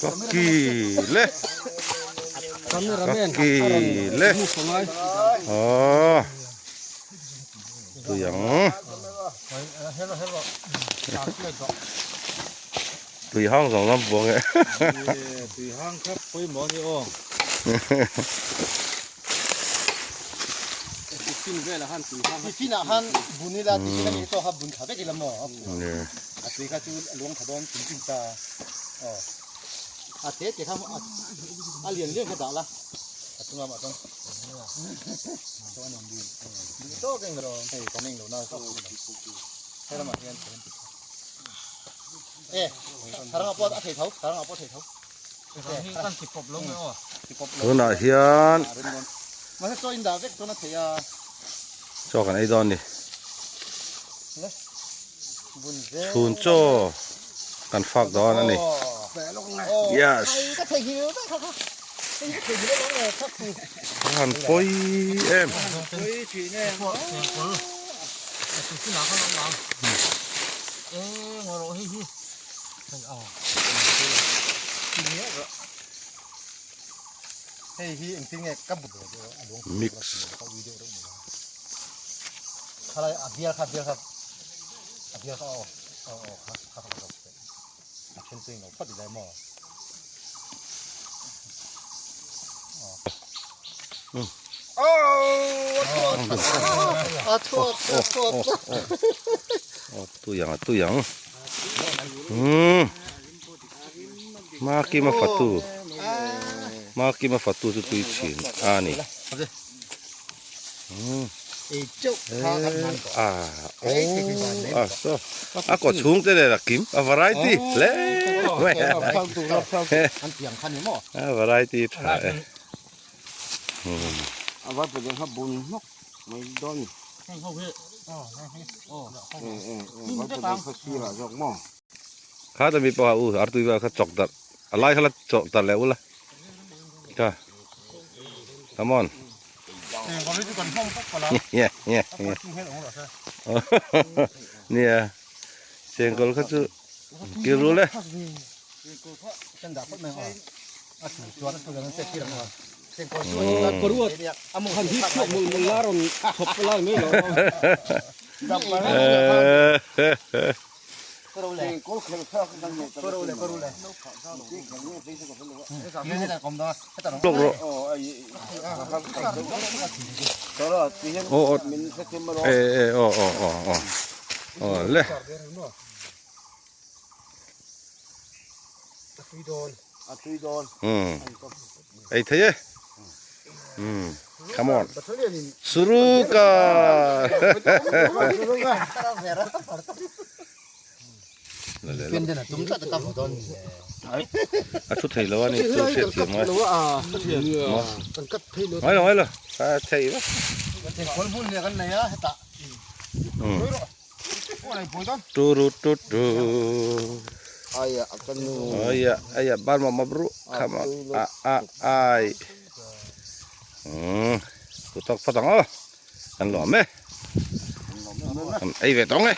Kaki le kaki le aw tui ang tui hang zawng lam buang e tui hang kha pawimawh a ni aw Tiffin velah khan tui hang tiffin ah khan bun ila tiffin ami tawh kha bun tha vek ila maw a tui kha chu a luang tha dawn chim chim ta aw a te te kha a lian lian kha dah la a chunga mah chuan chuan an awm duh tawk eng lo hei kan eng lo na he lamah hian e saranga pawh a thei tho saranga pawh a thei tho Tunah hian chaw kan ei dawn a ni. Chhun chaw kan fak dawn a ni. Yes. A han pawi em. Mix. Tui ang a tui ang. Umm Makima fatu Makima fatu chu tui thin a ni. Umm a oh a saw a kaw chhung te nen a kim a variety hle mai a variety tha e. Kha ta mi pawh a u artui vel kha chawk darh a lai kha la chawk darh leh ula kha come on nia chengkawl kha chu kir rul e. Ei thei e umm come on suruka a thu thei lo a ni chu hriat thiam ngai ngai lo ngai lo a thei vek Turu tutu. Aya aya ban ma mabru come on a a ai. Hmm. Tu tok phatang o. Kan lawm e. Kan ei ve tawng e.